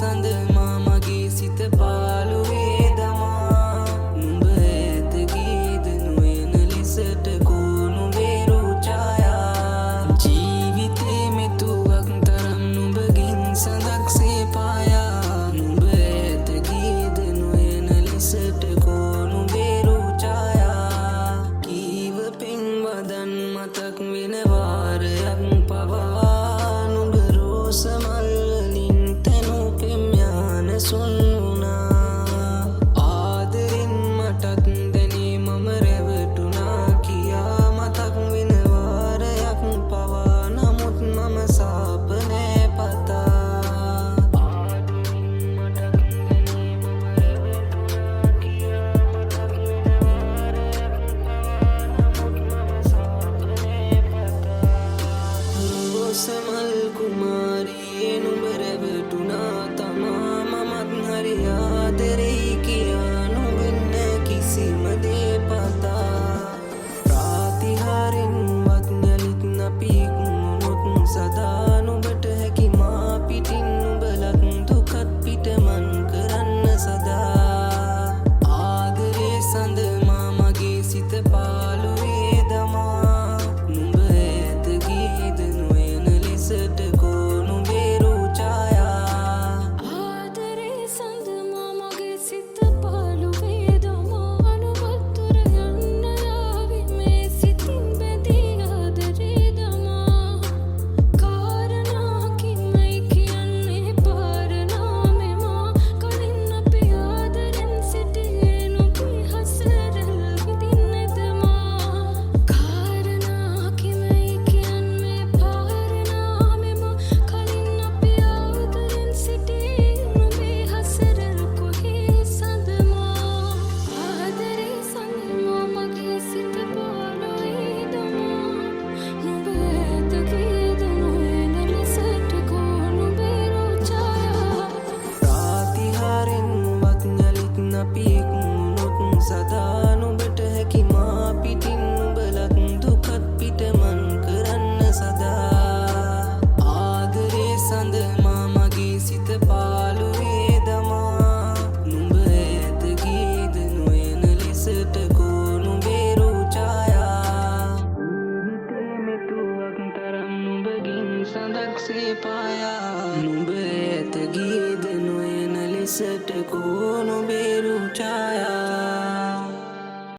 සඳ මා මගේ සිත පාළුවේ දමා. නුඹ ඈත ගියේද නොයන ලෙසට කෝ නුඹේ රූ ඡායා. ජීවිතේ මෙතුවක් තරම් නුඹගෙන් සඳක් සේ පායා. නුඹ ඈත ගියේද නොයන ලෙසට කෝ නුඹේ රූ ඡායා. කීව පෙම් වදන් මතක් වෙන වාරයක් පවා නුඹ රෝස මල් වලින් තැනූ පෙම් යාන සොන් වුණා. ආදරෙන් මටත් දැනේ මම රැවටුණා කියා මතක් වෙන වාරයක් පවා නමුත් මම සාප නෑ පතා. ආදරෙන් මටත් දැනේ මම රැවටුණා කියා මතක් වෙන වාරයක් පවා නමුත් මම සාප නෑ පතා. රෝස මල් කුමාරියේ නුඹ රැවටුණා තමා මමත් හරි ආදරෙයි කියා නුඹෙන් නෑ කිසිම දේ පතා. ප්‍රාතිහාරෙන්වත් යළිත් අපි ඉක්මුණොත් සදා නුඹට හැකි මා පිටින් නුඹලත් දුකත් පිට මන් කරන්න සදා. ආදරේ සඳ මා මගේ සිත